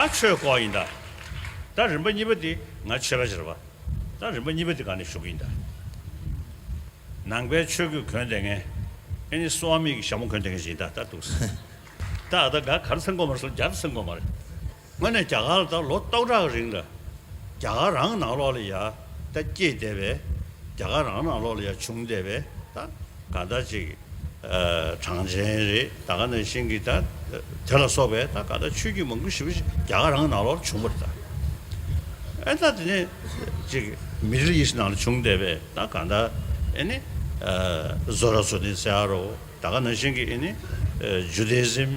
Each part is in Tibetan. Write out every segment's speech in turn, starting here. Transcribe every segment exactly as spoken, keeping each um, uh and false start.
ད་ཆོས་སྐོར་ཡིན་ད། ད་རིམ་པ་གཉིས་པ་དེ་ང་ཆོས་པ་ཞིག་རེད་པ། ད་རིམ་པ་གཉིས་པ་དེ་ག་ནས་ཞུ་གི་ཡིན་ད། ནང་པའི་ཆོས་བརྒྱུད་གོན་བསྡད་མཁན། ཨེ་ནི་སོ་ཨ་མི་གི་ཞྭ་མོ་གོན་བསྡད་མཁན་ཞིག་ཡིན་ད། ད་འདུག་སེ། ད་ཨ་ད་ག་ག་རེ་སེམས་ཁོམ་མ་རེད་སོང་། རྒྱ་ད་སེམས་ཁོམ་མ་རེད། དངོས་གནས་རྒྱ་གར་ལ་ད་ལོ་སྟོང་ཕྲག་གི་རིང་ལ། རྒྱ་གར་རང་ནང་ལོགས་ལ་ཡ་ད་སྐྱེས་བསྡད་པའི། རྒྱ་གར་རང་ནང་ལོགས་ལ་ཡ་བྱུང་བསྡད་པའི་ད་གང་ལྟར་ཅིག་ཨ་གྲངས་ཅན་རེད། ད་ག་ནང་བཞིན་གྱི་ད་དེ་ལ་སོགས་པའི་ད་གང་ལྟར་ཆོས་བརྒྱུད་མང་པོ་ཞེ་པོ་ཞིག་རྒྱ་གར་རང་ནང་ལོགས་ལ་བྱུང་བ་རེད་ད། ཨེ་ད་དེ་ནས་ཅིག་མི་ཌལ་ཨིསཊ་ནང་ལ་བྱུང་བསྡད་པའི་ད་གང་ལྟར་ཨེ་ནི་ཨ་ཛོ་ར་ཛོ་ཏི་ཟེར་ཡ་རོ། ད་ག་ནང་བཞིན་གྱི་ཨེ་ནི་ཨ་ཇུ་ཌི་ཨི་ཛིམ།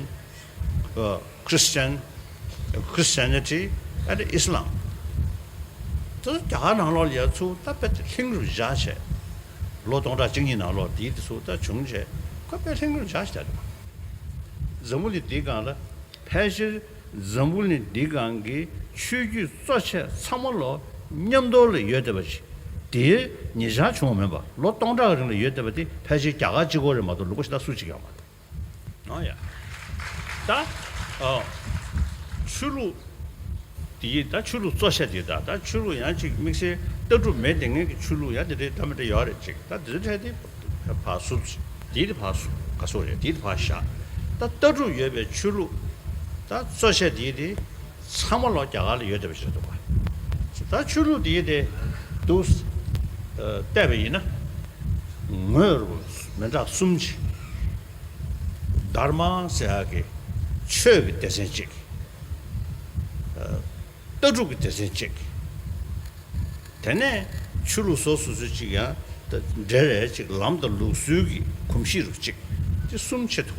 ཨ་ཁྲི་སི་ཅན། ཁྲི་སི་ཅན་ནི་ཊི། ཨ་ནི་ཨི་སི་ལམ། དེ་ཚོ་རྒྱ་གར་ནང་ལོགས་ལ་ཡ་ཚུར་ད་དཔེ་ལྷིང་རུ་བཞག་བྱས། ལོ་སྟོང་ཕྲག་གཅིག་གཉིས་ནང་ལོགས་འདི་དེ་ཚོ་ད་བྱུང་བྱས། ཁོ་དཔེ་ལྷིང་རུ་བཞག་བྱས་ད། འཛམ་བུ་གླིང་འདིའི་སྒང་ལ། ཕལ་ཆེར་འཛམ་བུ་གླིང་འདིའི་སྒང་གི་ཆོས་བརྒྱུད་གཙོ་ཆེ་ཚང་མ་ལོ་མཉམ་དུ་ལ་ཡོད་བསྡད་པ་ཞིག་དེའི་ཉེ་ཆར་བྱུང་བ་མིན་པ། ལོ་སྟོང་ཕྲག་རིང་ལ་ཡོད་བསྡད་པ་དེ་ཕལ་ཆེར་རྒྱ་གར་གཅིག་པོ་རེད་མ་གཏོགས་ལུང་པ་གཞན་དག་སུ་གཅིག་ཡང་མ་རེད། ཨོ་ཡ། ད་ཨོ་ཆོས་ལུགས་དེ་ཡིན་ད། ཆོས་ལུགས་གཙོ་ཆེ་དེ་ད། ད་ཆོས་ལུགས་ཡང་ཅིག་དམིགས་བསལ་ལྟ་གྲུབ་མེད་བསྡད་མཁན་གྱི་ཆོས་ལུགས་ཡང་དེ་འདྲའི་འདྲ་མི་འདྲ་ཡོད་རེད། ཅིག་ད་དེ་ཚོ་འཕྲལ་དེ་ཕར་བསུབ་ཅིག་དེ་དེ་ཕར་བསུབ། ག་སོ་རེད། དེ་དེ་ཕར་བཞག་ད་ལྟ་གྲུབ་ཡོད་པའི་ཆོས་ལུགས་ད་གཙོ་ཆེ་དེ་དེ་ཚང་མ་ལོ་རྒྱ་གར་ལ་ཡོད་བསྡད་པ་ཞིག་རེད་འདུག་ག་ད་ཆོས་ལུགས་དེ་དེ་འདུག་ཨ་བལྟས་པ་ཡིན་ན། ངོས་རུ་མི་འདྲ་གསུམ་ཅིག་དྷརྨ་ཟེར་ཡག་གི་ཆོས་ཀྱི་སྡེ་ཚན་གཅིག་ཨ་ལྟ་གྲུབ་ཀྱི་སྡེ་ཚན་གཅིག་དེ་ནས་ཆོས་ལུགས་སོ་སོ་སོ་གཅིག་ཡང་ད་འབྲེལ་རེ་གཅིག་ལམ་དང་ལུགས་སྲོལ་གྱི་གོམས་གཤིས་རུ་གཅིག་དེ་གསུམ་ཆེད་དུ།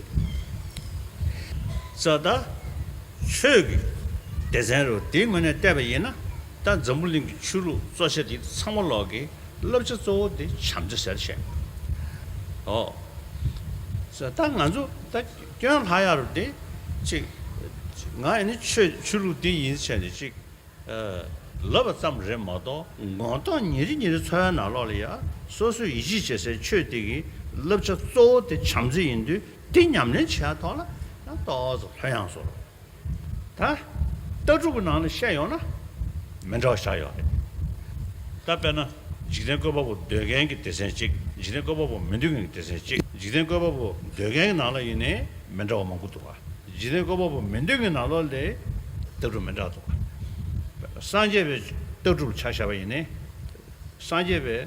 ས་ད་ཆོས་ཀྱི་སྡེ་ཚན་རུ་དེའི་ངོས་ནས་བལྟས་པ་ཡིན་ན། ད་འཛམ་བུ་གླིང་གི་ཆོས་ལུགས་གཙོ་ཆེ་དེ་ཚང་མ་ལོག་གི་བསླབ་བྱ་གཙོ་བོ་དེ་བྱམས་བརྩེ་ཟེར་བཤད། ཨོ། ས་ད་ང་ཚོ་ད་སྐྱོན་ལྷག་ཡག་རུ་དེ་ཅིག་ང་ཡིན་ན་ཆོས་ཆོས་ལུགས་འདི་ཡིན་བྱས་ནས་ཅིག་ཨ་ལབ་པ་ཙམ་རེད་མ་གཏོགས། ངོ་ཐོག་ཉིན་རེ་ཉིན་རེ་འཚོ་བའི་ནང་ལོགས་ལ་ཡ་སོ་སོས་ཡིད་ཆེས་བྱེད་སའི་ཆོས་དེ་གི་བསླབ་བྱ་གཙོ་བོ་དེ་བྱམས་བརྩེ་ཡིན་དུས། དེ་ཉམས་ལེན་བྱེད་ཡ་ཐོག་ལ་ཡང་ཏོག་ཙམ་ལྷོད་ཡངས་སོང་། ད་ལྟ་གྲུབ་ཀྱི་ནང་ལ་བཤད་ཡོང་ན་མི་འདྲ་བ་ཞིག་ཡོད་རེད། ད་དཔེར་ན་འཇིག་རྟེན་བཀོད་པ་པོ་འདོད་མཁན་གྱི་སྡེ་ཚན་གཅིག་འཇིག་རྟེན་བཀོད་པ་པོ་མི་འདོད་མཁན་གྱི་སྡེ་ཚན་གཅིག་འཇིག་རྟེན་བཀོད་པ་པོ་འདོད་མཁན་གྱི་ནང་ལ་ཡིན་ནའི་མི་འདྲ་བ་མང་པོ་འདུག་ག་འཇིག་རྟེན་བཀོད་པ་པོ་མི་འདོད་མཁན་ནང་ལོགས་ལ་ལྟ་གྲུབ་མི་འདྲ་འདུག་ག་སངས་རྒྱས་པའི་ལྟ་གྲུབ་ཆ་བཞག་པ་ཡིན་ནའི། སངས་རྒྱས་པའི་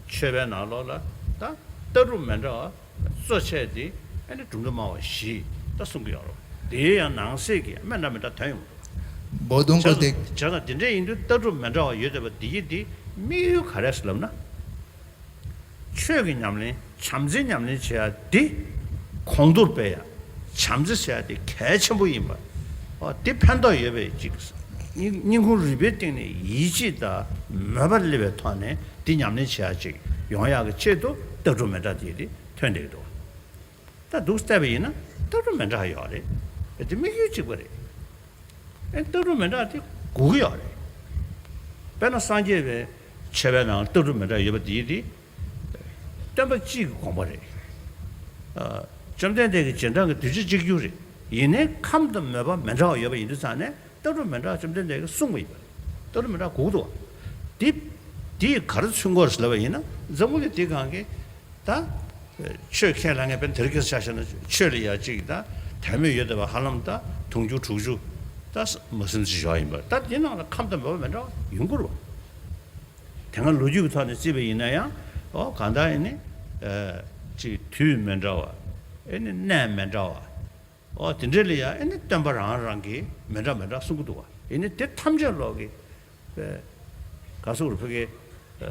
ཆོས་པའི་ནང་ལོགས་ལ་ད་ལྟ་གྲུབ་མི་འདྲ་བ་གཙོ་ཆེ་དེ་ཨ་ནི་གྲུབ་མཐའ་སྨྲ་བ་བཞི་ད་གསུང་གི་ཡོད་རེད། དེའི་ཡང་ནང་གསེས་ཀྱི་དམན་འདྲ་མི་འདྲ་དོན་ཡོང་གི་འདུག་བོ་དུང་ཁོ་ཏེ། བྱས་ཙང་དེ་འདྲ་ཡིན་དུས་ལྟ་གྲུབ་མི་འདྲ་བ་ཡོད་བསྡད་པ་འདི་ཡི་འདི་དམིགས་ཡུལ་ག་རེ་རེད་ལབ་ན། ཆོས་ཀྱི་ཉམས་ལེན། བྱམས་བརྩེའི་ཉམས་ལེན་བྱེད་ཡ་འདི་གོང་མཐོར་སྤེལ་ཡ། བྱམས་བརྩེ་ཟེར་ཡ་འདི་གལ་ཆེན་པོ་ཡིན་པ། འོ་འདི་ཕན་ཐོགས་ཡོད་པའི་ཅིག་སྙིང་སྙིང་ཁུང་རུས་པའི་གཏིང་ནས་ཡིད་ཆེས་དང་མོས་པ་སླེབས་པའི་ཐོག་ནས་འདི་ཉམས་ལེན་བྱེད་ཡ་ཅིག་ཡོང་ཡག་གི་ཆེད་དུ་ལྟ་གྲུབ་མི་འདྲ་དེ་འདི་ཐོན་བསྡད་ཀྱི་འདུག་ད་འདུག་བལྟས་པ་ཡིན་ན་ལྟ་གྲུབ་མི་འདྲ་ཡོད་རེད། འདི་དམིགས་ཡུལ་གཅིག་པ་རེད། ཨེ་ལྟ་གྲུབ་མི་འདྲ་དེ་དགོས་ཀྱི་ཡོད་རེད། དཔེར་ན་སངས་རྒྱས་པའི་ཆོས་པའི་ནང་ལྟ་གྲུབ་མི་འདྲ་ཡོད་པ་དེ་དེ་སྟོན་པ་གཅིག་གི་དགོངས་པ་རེད། ཨ་བཅོམ་ལྡན་འདས་ཀྱི་རྗེས་འབྲང་གི་གདུལ་བྱ་གཅིག་གྱུར་རེད། ཡིན་ནའི་ཁམས་དང་མོས་པ་མི་འདྲ་བ་ཡོད་པ་ཡིན་དུས་ཙང་ནས་ལྟ་གྲུབ་མི་འདྲ་བ་བཅོམ་ལྡན་འདས་ཀྱིས་གསུངས་པ་ཡིན་པ་རེད། ལྟ་གྲུབ་མི་འདྲ་དགོས་ཀྱི་འདུག་བ། དེ་དེས་ག་རེ་མཚོན་གྱི་ཡོད་རེད་ལབ་པ་ཡིན་ན། འཛམ་བུ་གླིང་འདིའི་སྒང་གི་ད་ཆོས་ཁས་ལེན་མཁན་དཔེར་ན་དེ་རིང་ཁ་སང་ཆ་བཞག་ན་ཆོས་ལ་ཡ་གཅིག་ད་དད་མོས་ཡོད་བསྡད་པ་ཧ་ལམ་ད་དུང་ཕྱུར་དྲུག་ཅུ་ད་མ་ཟིན་ཙམ་ཞིག་ཡིན་པ། ད་དེ་ནང་ལ་ཁམས་དང་མོས་པ་མི་འདྲ་བ་ཡོང་གི་རེད་བ། དེ་སྔ་ལོ་རྒྱུས་ཀྱི་ཐོག་ནས་བརྩིས་པ་ཡིན་ན་ཡང་། ཨོ་གང་ལྟར་ཡིན་ནི་ཨ་གཅིག་དུས་མི་འདྲ་བ། ཨེ་ནི་གནས་མི་འདྲ་བ། ཨོ་དེ་འདྲ་ལ་ཡང་ཨེ་ནི་སྟོན་པ་རང་རང་གིས་མི་འདྲ་མི་འདྲ་གསུང་གི་འདུག་བ། ཡིན་ནི་དེ་ཐམས་ཅད་ལོག་གི་པའི་ག་སོག་རུ་ཕ་གི་ཨ་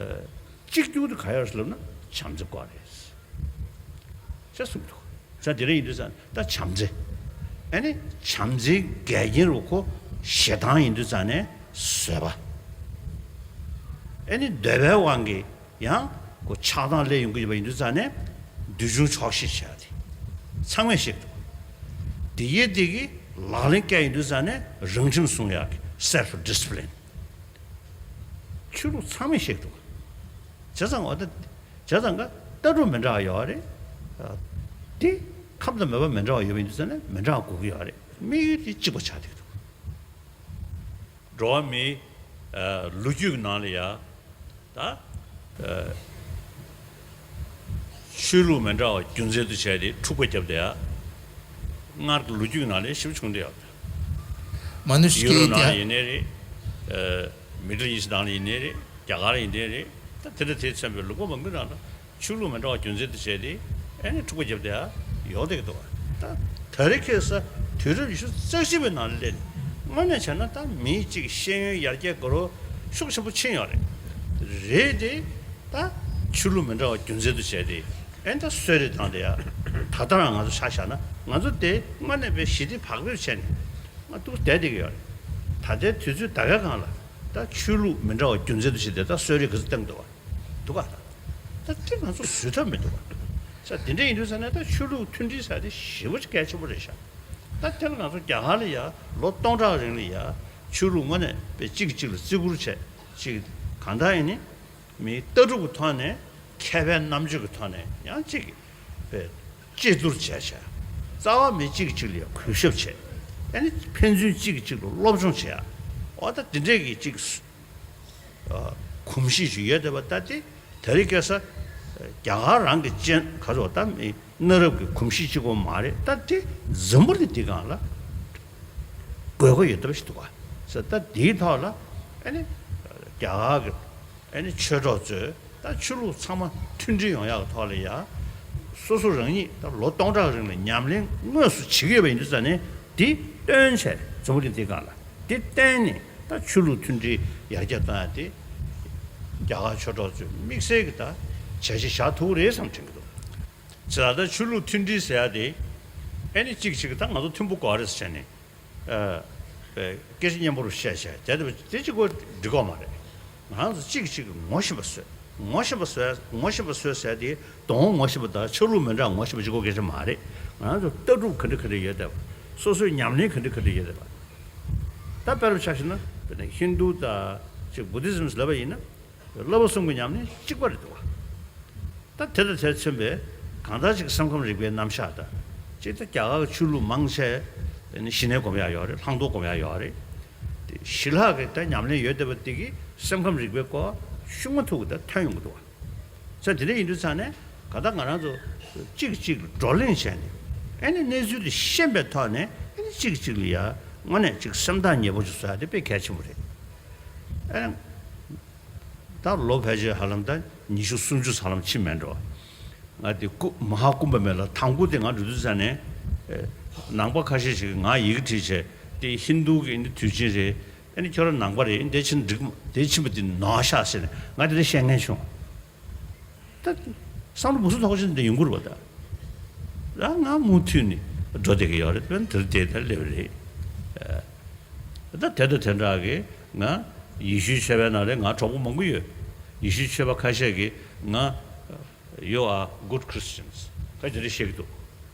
གཅིག་གྱུར་དུ་ག་ཡོད་ལབ་ན་བྱམས་བརྩེ་སྐོར་རེད་ཅེས་གསུངས་འདུག་ས་དེ་རིང་ཡིན་དུས་ཙང་ད་བྱམས་བརྩེ། ཨ་ནི་བྱམས་བརྩེའི་འགལ་རྐྱེན་རུ་ཁོ་ཞེ་སྡང་ཡིན་དུས་ཙང་ནས་བཟོད་པ། ཨ་ནི་འདོད་པའི་དབང་གིས་ཡང་ཁོ་ཆགས་སྡང་སླེབས་ཡོང་གི་ཡོད་པ་ཡིན་དུས་ཙང་ནས་འདོད་ཆུང་ཆོག་ཤེས་བྱ་དེ་ཚང་མས་ཤེས་འདུག་དེ་ཡི་དེ་གི་ལག་ལེན་བཀལ་ཡོང་དུས་ཙང་ནས་རང་ཁྲིམས་སྲུང་ཡག་གི་self discipline། ཆོས་ལུགས་ཚང་མས་ཤེས་འདུག་བྱས་ཙང་འོ་ད་བྱས་ཙང་ག་ལྟ་གྲུབ་མི་འདྲ་བ་ཡོད་རེད། དེ་ཁམས་དང་མོས་པ་མི་འདྲ་བ་ཡོད་པ་ཡིན་དུས་ཙང་ནས་མི་འདྲ་བ་དགོས་ཀྱི་ཡོད་རེད། དམིགས་ཡུལ་དེ་གཅིག་པ་ཆགས་བསྡད་འདུག་འགྲོ་བ་མིའི་ཨ་ལོ་རྒྱུས་ཀྱི་ནང་ལ་ཡ། ད་ཨ་ཆོས་ལུགས་མི་འདྲ་བ་རྒྱུ་མཚན་དུ་བྱས་ཏེ་འཁྲུག་པ་བརྒྱབ་བསྡད་ཡ། སྔར་གྱི་ལོ་རྒྱུས་ནང་ལ་ཞིབ་བྱུང་བསྡད་ཡོད། མ་ནུ་ཤི་ཡུ་རོབ་ནང་ལ་ཡིན་ནའི་རེད། ཨ་མི་ཌལ་ཨི་སི་ནང་ལ་ཡིན་ནའི་རེད། རྒྱ་གར་ལ་ཡིན་ནའི་རེད། ད་དེ་འདྲ་དེ་མཚོན་པའི་ལུང་པ་མང་པོའི་ནང་ལ་ཆོས་ལུགས་མི་འདྲ་བ་རྒྱུ་མཚན་དུ་བྱས་ཏེ་ཨ་ནི་འཁྲུག་པ་བརྒྱབ་བསྡད་ཡ་ཡོང་བསྡད་ཀྱི་འདུག་ད་ད་རེས་ཁ་སང་དུས་རབས་ཉི་ཤུ་རྩ་གཅིག་པའི་ནང་ལ་སླེབས་ནས་དངོས་གནས་བྱས་ན་ད་མིའི་གཅིག་ཤེས་ཡོན་ཡར་རྒྱས་འགྲོ་ཤུགས་ཆེན་པོ་ཕྱིན་ཡོད་རེད། རེད་དེ། ད་ཆོས་ལུགས་མི་འདྲ་བ་རྒྱུ་མཚན་དུ་བྱས་ཏེ་ཨེ་ད་གསོད་རེས་བཏང་བསྡད་ཡ། ད་ལྟ་རང་ང་ཚོ་ཆ་བཞག་ན་ང་ཚོ་དེ་དངོས་གནས་པའི་ཞི་བདེ་བག་ཕེབས་བྱས་ནས་ང་ཏོག་ཙམ་བསྡད་བསྡད་ཀྱི་ཡོད་རེད། ད་ལྟའི་དུས་ཚོད་ད་གའི་སྒང་ལ་ད་ཆོས་ལུགས་མི་འདྲ་བ་རྒྱུ་མཚན་དུ་བྱས་ཏེ་ད་གསོད་རེས་ག་ཚོད་བཏང་འདུག་བ། འདུག་ག་ད་དེ་ང་ཚོ་བཟོད་ཐབས་མི་འདུག་ག་ས་དེ་འདྲ་ཡིན་དུས་ས་ནས་ད་ཆོས་ལུགས་མཐུན་སྒྲིལ་ཟེར་དེ་ཞེ་པོ་ཅིག་གལ་ཆེན་པོ་རེད་ཤག་ད་དེ་ལ་ང་ཚོ་རྒྱ་གར་ལ་ཡ་ལོ་སྟོང་ཕྲག་རིང་ལ་ཡ་ཆོས་ལུགས་དངོས་གནས་པའི་གཅིག་གིས་གཅིག་ལ་བརྩི་བཀུར་བྱས་ཅིག་གང་ལྟར་ཡིན་ནི་མིའི་ལྟ་གྲུབ་ཀྱི་ཐོག་ནས་མཁས་པའི་རྣམ་དཔྱོད་ཀྱི་ཐོག་ནས་ཡང་གཅིག་པའི་གཅིག་བསྡུར་བྱས་བྱས་རྩ་བ་མི་གཅིག་གིས་གཅིག་ལ་ཡ་གུས་ཞབས་བྱས་ཨ་ནི་ཕན་ཚུན་གཅིག་གིས་གཅིག་ལ་སློབ་སྦྱོང་བྱས་ཨ་ད་དེ་འདྲས་ཀྱི་གཅིག་གོམས་གཤིས་ཤིག་ཡོད་བསྡད་པ་ལྟ་སྟེ། དེ་རིང་ཁ་སང་རྒྱ་གར་རང་གི་ཅན་ག་ཚོད་ད་མི་གནའ་རབས་ཀྱི་གོམས་གཤིས་གཅིག་པོ་མ་རེད། ད་དེ་འཛམ་བུ་གླིང་འདི་སྒང་ལ་དགོས་མཁོ་ཡོད་བསྡད་པ་ཞིག་འདུག་ག་ས་ད་དེའི་ཐོག་ལ་ཨ་ནི་རྒྱ་གར་གྱི་ཨ་ནི་ཆོས་གྲོགས་ཚོས་ད་ཆོས་ལུགས་ཚང་མ་མཐུན་སྒྲིལ་ཡོང་ཡག་གི་ཐོག་ལ་ཡ་སོ་སོ་རང་ཉིད་ད་ལོ་སྟོང་ཕྲག་རིང་ལ་ཉམས་ལེན་དངོས་སུ་བྱེད་ཀྱི་ཡོད་པ་ཡིན་དུས་ཙང་ནས་དེ་སྟོན་བྱས་འཛམ་བུ་གླིང་འདི་སྒང་ལ། དེ་བརྟེན་ནས་ད་ཆོས་ལུགས་མཐུན་སྒྲིལ་ཡར་རྒྱས་གཏོང་ཡ་དེ་རྒྱ་གར་ཆོས་གྲོགས་ཚོས་དམིགས་བསལ་གྱི་ད་བྱས་རྗེས་བཞག་ཐུབ་ཀྱི་རེད་བསམ་དྲན་གྱི་འདུག་བྱས་ཙང་ད་ཆོས་ལུགས་མཐུན་སྒྲིལ་ཟེར་ཡ་དེ་ཨེ་ནི་གཅིག་གཅིག་གིས་ད་ང་ཚོ་མཐུན་པོ་དགོས་རེད་ཟེར་ནས་ཨ་སྐད་ཆ་སྙན་པོ་རུ་བཤད་བྱས་བྱས་དེ་དེ་གཅིག་པོ་འགྲིག་གི་མ་རེད། ང་རང་ཚོ་གཅིག་གཅིག་གིས་ངོ་ཤེས་པ་བཟོས། ངོ་ཤེས་པ་བཟོས། ངོ་ཤེས་པ་བཟོས་ཟེར་དེ་གདོང་ངོ་ཤེས་པ་དང་ཆོས་ལུགས་མི་འདྲ་ངོ་ཤེས་པ་གཅིག་པོ་སྐད་ཆ་མ་རེད། ང་རང་ཚོ་ལྟ་གྲུབ་ག་འདྲ་ག་འདྲ་ཡོད་བསྡད་པ། སོ་སོའི་ཉམས་ལེན་ག་འདྲ་ག་འདྲ་ཡོད་བསྡད་པ། ད་དཔེར་ན་ཆ་བཞག་ན་དཔེར་ན་ཧིན་དུ་དང་ཅིག་བུ་དྷི་ཛིམ་ལབ་པ་ཡིན་ན་བསླབ་པ་གསུམ་གྱི་ཉམས་ལེན་གཅིག་པ་རེད་འདུག་བ། ད་དེ་དང་དེར་མཚོན་པའི་གང་ལྟར་ཅིག་སེམས་ཁམས་རིག་པའི་རྣམ་གཞག་དང་ཅིག་ད་རྒྱ་གར་གྱི་ཆོས་ལུགས་མང་ཆེ་ནི་ཞི་གནས་སྒོམ་ཡག་ཡོད་རེད། ལྷག་མཐོང་སྒོམ་ཡག་ཡོད་རེད། དེ་ཞི་ལྷག་གི་ད་ཉམས་ལེན་ཡོད་བསྡད་པ་དེ་གིས་སེམས་ཁམས་རིག་པའི་སྐོར་ཤུགས་མ་ཐུག་གི་ད་ཐོན་ཡོང་གི་འདུག་བ། ས་དེ་འདྲ་ཡིན་དུས་ཙང་ནས་གང་ལྟར་ང་རང་ཚོ་གཅིག་གཅིག་ལ་བགྲོ་གླེང་བྱས་ནས་ཨེ་ནི་གནས་ཚུལ་དེ་ཤེས་པའི་ཐོག་ནས་ཨེ་ནི་གཅིག་གཅིག་ལ་ཡ་དངོས་གནས་ཅིག་སེམས་ཐག་ཉེ་པོ་ཅིག་བཟོ་ཡ་དེ་དཔེ་གལ་ཆེན་པོ་རེད། ཨེ་ད་ལོ་ཕལ་ཆེར་ཧ་ལམ་ད་ཉི་ཤུ་སུམ་ཅུ་ཧ་ལམ་ཕྱིན་མེད་འགྲོ། ང་དེ་སྐུ་མ་ཧཱ་ཀུམ་བ་མེ་ལ་དང་པོ་དེ་ང་འགྲོ་དུས་ཙང་ནས་ཨེ་ནང་པ་ཁ་ཤས་ཤིག་གིས་ང་ཡི་གེ་བྲིས་བྱས་དེ་ཧིན་དུ་གི་ཨེ་ནི་དུས་ཆེན་རེད། ཨེ་ནི་ཁྱོད་རང་ནང་པ་རེད། ཨེ་ནི་དེ་ཕྱིན་འགྲིག་མ་དེ་ཕྱིན་པ་དེ་ནོར་ཤག་ཟེར་ནས་ང་དེ་འདྲ་བཤད་མཁན་བྱུང་། ད་བསམ་བློ་སྦུག་སུ་ཐོག་ཆེན་དེ་ཡོང་གི་རེད་པ། ད་ང་མུ་མཐུད་ནས་འགྲོ་བསྡད་ཀྱི་ཡོད་རེད། དཔེར་ན་དེར་བསྡད་དེར་སླེབས་རེད། ད་དེ་དང་དེ་འདྲ་གི་ང་ཡེ་ཤུའི་ཆོས་པའི་ནང་ལ་ང་གྲོགས་པོ་མང་པོ་ཡོད། ཡེ་ཤུའི་ཆོས་པ་ཁ་ཤས་ཀྱིས་ང་You are good Christians. ད་དེ་འདྲ་བཤད་ཀྱི་འདུག་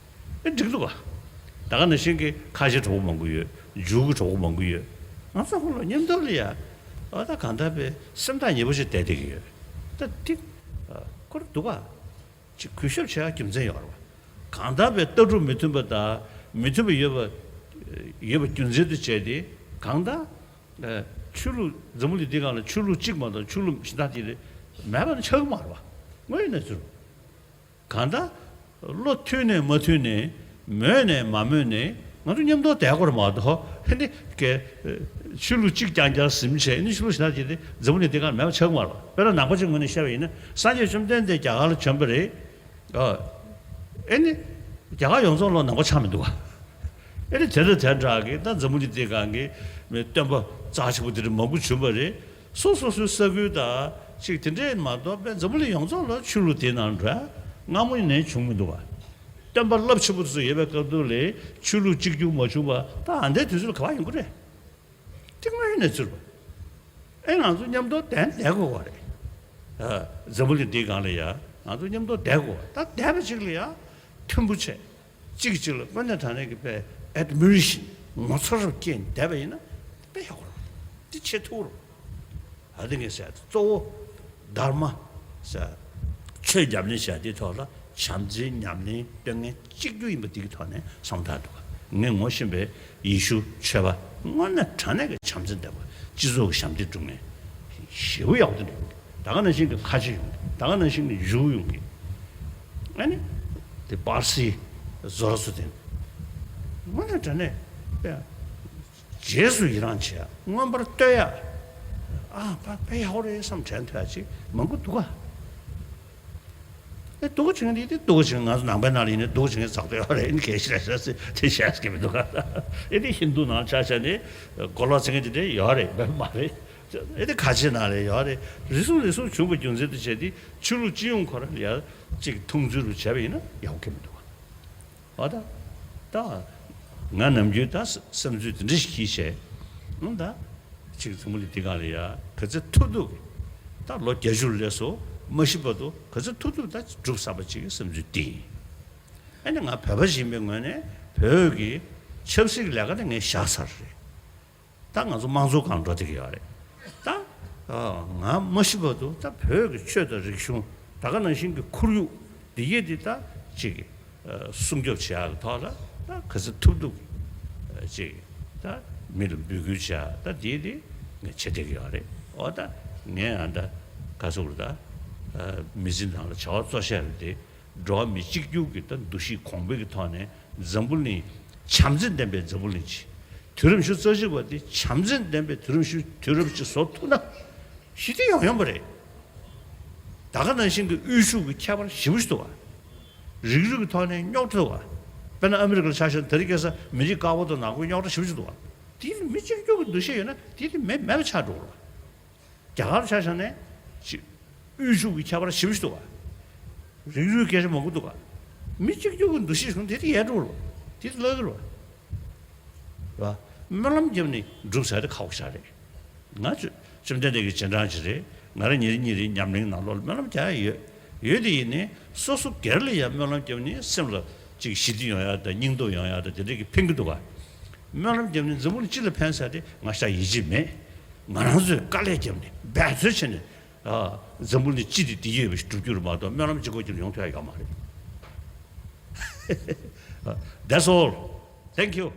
ཨེ་འགྲིག་འདུག་ག་ད་ག་ནང་བཞིན་གྱི་ཁ་ཆེ་གྲོགས་པོ་མང་པོ་ཡོད། འཇུག་གི་གྲོགས་པོ་མང་པོ་ཡོད། ང་ཚོ་ཁོང་ལ་མཉམ་དུ་ལ་ཡ། ཨ་ད་གང་ལྟར་པའི་སེམས་ཐག་ཉེ་པོ་ཞིག་བསྡད་བསྡད་ཀྱི་ཡོད། ད་ཏིག་ཁོ་ར་འདུག་ག་ཅིག་གུས་ཞབས་བྱེད་ཡ་རྒྱུ་མཚན་ཡོད་རེད་བ། གང་ལྟར་པའི་ལྟ་གྲུབ་མི་མཐུན་པ་དང་མི་མཐུན་པ་ཡོད་པ་ཡོད་པ་རྒྱུ་མཚན་དུ་བྱས་ཏེ་གང་ལྟར་ཆོས་ལུགས་འཛམ་བུ་གླིང་འདི་སྒང་ལ་ཆོས་ལུགས་གཅིག་མ་གཏོགས་ཆོས་ལུགས་གཞན་དག་ཅིག་ལས་མེད་པ་ནི་ཆགས་ཀྱི་མ་རེད་བ། དངོས་ཡོད་གནས་ཚུལ། གང་ལྟར་བློ་མཐུན་ནས་མ་མཐུན་ནས་མོས་ནས་མ་མོས་ནས་ང་ཚོ་མཉམ་དུ་བསྡད་དགོས་རེད་མ་གཏོགས་ཧེ་འདི་གའི་ཆོས་ལུགས་གཅིག་རྐྱང་རྐྱང་ཟིན་བྱས་ནི་ཆོས་ལུགས་གཞན་དག་ཅིག་དེ་འཛམ་བུ་གླིང་འདི་སྒང་མེད་པ་ཆགས་མ་རེད། དཔེར་ན་ནང་པ་ཅིག་ངོས་ནས་བཤད་པ་ཡིན་ན་སངས་རྒྱས་བཅོམ་ལྡན་འདས་རྒྱ་གར་ལ་བྱོན་པ་རེད། ཨ་ཨེ་ནི་རྒྱ་གར་ཡོངས་རྫོགས་ལ་ནང་པ་ཆགས་མི་འདུག་ག་ཨེ་ནི་དེ་དང་དེ་འདྲ་གི་ད་འཛམ་བུ་གླིང་འདི་སྒང་གི་མི་སྟོན་པ་རྩ་ཆེན་པོ་དེ་འདྲ་མང་པོ་བྱོན་པ་རེད། སོ་སོ་སོའི་ས་ཁུལ་དང་ཅིག་དེ་འདྲས་མ་གཏོགས་པའི་འཛམ་བུ་གླིང་ཡོངས་རྫོགས་ལ་ཆོས་ལུགས་དེའི་ནང་འགྲོ་ཡ་སྔ་མོ་ནས་བྱུང་མི་འདུག་བ། སྟོན་པ་རླབས་ཆེན་པོ་དེ་ཚོ་ཡོད་པའི་སྐབས་དུས་ལ་ཆོས་ལུགས་གཅིག་གྱུར་མ་བྱུང་བ་ད་ཨ་འདའི་དུས་ཚོད་ལ་ག་པར་ཡོང་གི་རེད། དེ་དངོས་ཡོད་གནས་ཚུལ་བ། ཨེ་ང་ཚོ་མཉམ་དུ་བསྡད་བསྡད་དགོས་བ་རེད། ཨ་འཛམ་བུ་གླིང་འདིའི་སྒང་ལ་ཡ་ང་ཚོ་མཉམ་དུ་བསྡད་དགོས་བ། ད་བསྡད་པ་ཅིག་ལ་ཡ་མཐུན་པོ་བྱས། གཅིག་གིས་གཅིག་ལ་དངོས་གནས་དྲང་གནས་ཀྱི་དཔེ་admiration ངོ་མཚར་རུ་སྐྱེས་བསྡད་པ་ཡིན་ན་དཔེ་ཡག་པོ་རེད། འདི་བྱེད་ཐུབ་རུང་། ཨ་དེ་ངས་ཟེར་གཙོ་བོ་དྷརྨ་ཟེར་ཆོས་ཉམས་ལེན་བྱས་དེའི་ཐོག་ལ་བྱམས་བརྩེའི་ཉམས་ལེན་སྟོན་མཁན་གཅིག་གྱུར་ཡིན་པ་འདི་གི་ཐོག་ནས་བསམ་བློ་བཏང་འདུག་ངས་ངོ་ཤེས་པའི་ཡེ་ཤུ་ཆོས་པ་ དངོས་གནས་དྲང་གནས་ཀྱི་བྱམས་བརྩེ་ལྡན་པ་སྤྱི་ཚོགས་ཀྱི་ཞབས་འདེགས་སྒྲུབ་མཁན་ཞེ་པོ་ཡག་པོ་དེ་འདྲ་ཡོང་གི། ད་ག་ནང་བཞིན་གྱི་ཁ་ཆེ་ཡོང་གི། ད་ག་ནང་བཞིན་གྱི་འཇུ་ཡོང་གི། ཨ་ནི་དེ་པར་སི་བཟོ་ར་སུ་དེ་དངོས་གནས་དྲང་གནས་རྗེས་སུ་ཡི་རང་བྱེད་ཡ། མངོན་པར་བསྟོད་ཡ། ཨ་ཕ་དཔེ་ཡག་པོ་རེད་བསམ་དྲན་ཐུབ་ཡ་ཅིག་མང་པོ་འདུག་ག། ཨེ་སྡུག་ཅིང་དེ་དེ་སྡུག་ཅིང་ང་ཚོ་ནང་པའི་ནང་ལ་ཡིན་ནའི་སྡུག་ཅིང་ཟག་སྡོད་ཡོད་རེད། ཨེ་གལ་ཆེ་རེད་ཟེར་དེ་བཤད་ཀྱི་མི་འདུག་ག། ཨེ་དེ་ཧིན་དུ་ནང་ཆ་བཞག་ནས་མགོ་ལོག་ཚིག་ངན་དེ་འདྲ་ཡོད་རེད། མ་རེད། ཨེ་དེ་ཁ་ཆེ་ནང་ལ་ཡོད་རེད། རེ་ཟུང་རེ་ཟུང་བྱུང་བའི་རྒྱུ་མཚན་དུ་བྱས་ཏེ་ཆོས་ལུགས་སྤྱི་ཡོངས་ཁོ་རང་ལ་ཡ་གཅིག་མཐོང་ཚུལ་རུ་བྱས་པ་ཡིན་ན་ཡག་གི་མི་འདུག་ག། འོ་ད། ད། ང་ནམ་རྒྱུན་ད་བསམ་ཚུལ་དེ་འདྲ་ཞིག་གིས་བཤད། ཨང་ད། ཅིག་འཛམ་བུ་གླིང་འདི་སྒང་ལ་ཡ་ག་ཚོད་ཐུབ་ཐུབ་ཀྱིས། ད་ལོ་བརྒྱད་ཅུ་ལ་སླེབས་སོང་། མ་ཤི་བར་དུ་ག་ཚོད་ཐུབ་ཐུབ་ད་སྒྲུབ་བསམ་པ་ཅིག་གི་བསམ་ཚུལ་འདི་ཡིན། ཨ་ནི་ང་བོད་པ་ཞིག་ཡིན་པའི་ངོས་ནས་བོད་ཀྱི་ཆབ་སྲིད་ཀྱི་ལས་ཀ་དེ་ངས་བཞག་ཚར་རེད། ད་ང་ཚོ་དམངས་གཙོ་སྒང་འགྲོ་བསྡད་ཀྱི་ཡོད་རེད། ད་ང་མ་ཤི་བར་དུ་ད་བོད་ཀྱི་ཆོས་དང་རིག་གཞུང་། ད་ག་ནང་བཞིན་གྱི་ཁོར་ཡུག་འདི་གས་འདི་ད་ཅིག་སྲུང་སྐྱོབ་བྱེད་ཡག་གི་ཐོག་ལ་ད་ག་ཚོད་ཐུབ་ཐུབ་ཅིག་ད་མི་ལ་འབོད་སྐུལ་བྱེད་ཡག་ད་འདི་འདི་ངས་བྱེད་བསྡད་ཀྱི་ཡོད་རེད། འོ་ད་ངས་ཨ་ད་ག་ཚོད་ད་མི་ཚེ་ནང་ལ་བྱ་བ་གཙོ་ཆེ་རེད་དེ། འགྲོ་བ་མི་གཅིག་གྱུར་གྱི་ད་འདུ་ཤེས་གོང་འཕེལ་གྱི་ཐོག་ནས་འཛམ་བུ་གླིང་། བྱམས་བརྩེ་ལྡན་པའི་འཛམ་བུ་གླིང་ཅིག། དུས་རབས་ཉི་ཤུ་རྩ་གཅིག་པ་འདི་བྱམས་བརྩེ་ལྡན་པའི་དུས་རབས་ཤིག་དུས་རབས་ཅིག་བཟོ་ཐུབ་ན། ཞི་བདེ་ཡོང་ཡོང་པ་རེད། ད་ག་ནང་བཞིན་གྱི་དབུལ་ཕྱུག་གི་ཁྱད་པར་ཞེ་པོ་ཞིག་འདུག་ག། རིགས་རུས་ཀྱི་ཐོག་ནས་རྙོག་དྲ་འདུག་ག། དཔེར་ན་ཨ་མི་རི་ཀ་ལ་ཆ་བཞག་ན་དེ་རིང་ཁ་སང་མི་རིགས་དཀར་པོ་དང་ནག་པོའི་རྙོག་དྲ་ཞེ་པོ་ཞིག་འདུག་ག། དེ་ནི་མི་གཅིག་གྱུར་གྱི་འདུ་ཤེས་ཡོད་ན་དེ་དེ་མེད་མེད་པ་ཆགས་འགྲོ་གི་རེད། རྒྱ་གར་ཆ་བཞག་ནས་ཅིག་དབུལ་ཕྱུག་གི་ཁྱད་པར་ཞེ་པོ་ཞིག་འདུག་ག། རིགས་རུས་སྐད་ཆ་མང་པོ་འདུག་ག། མི་གཅིག་གྱུར་གྱི་འདུ་ཤེས་བྱུང་དེ་དེ་ཡལ་འགྲོ་རོ། དེ་དེ་བརླག་གི་རོ། ར། སྨོན་ལམ་བརྒྱབ་ནས་འགྲུབ་ཟེར་དེ་ཁག་པོ་ཞིག་རེད། ང་ཚོ་བཅོམ་ལྡན་འདས་ཀྱི་རྗེས་འབྲང་ཅིག་རེད། ང་རང་ཉིན་རེ་ཉིན་རེའི་ཉམས་ལེན་ནང་ལོགས་ལ་སྨོན་ལམ་རྒྱག་ཡ་ཡོད། ཡོད་དེ་ཡིན་ནའི་སོ་སོ་སྒེར་ལ་ཡང་སྨོན་ལམ་བརྒྱབ་ནས་སེམས་ལ་ཅིག་ཞི་བདེ་ཡོང་ཡ་དང་སྙིང་སྟོབས་ཡོང་ཡ་དང་དེ་འདྲ་གི་ཕན་གྱི་འདུག་ག། སྨོན་ལམ་བརྒྱབ་ནས་འཛམ་བུ་གླིང་སྤྱི་ལ་ཕན་ཟེར་དེ་ང་ཤ་ཡིད་ཆེས་མེད། ང་རང་ཚོས་དཀའ་ལས་བརྒྱབ་ནས་འབད་རྩོལ་བྱས་ནས། ཨ། འཛམ་བུ་གླིང་སྤྱི་དེ་བདེ་སྐྱིད་ཡོད་པ་ཞིག་སྒྲུབ་རྒྱུ་རེད་མ་གཏོགས་སྨོན་ལམ་གཅིག་པོ་གཅིག་ལ་ཡོང་ཐུབ་ཡ་ཡོད་མ་རེད། That's all. Thank you.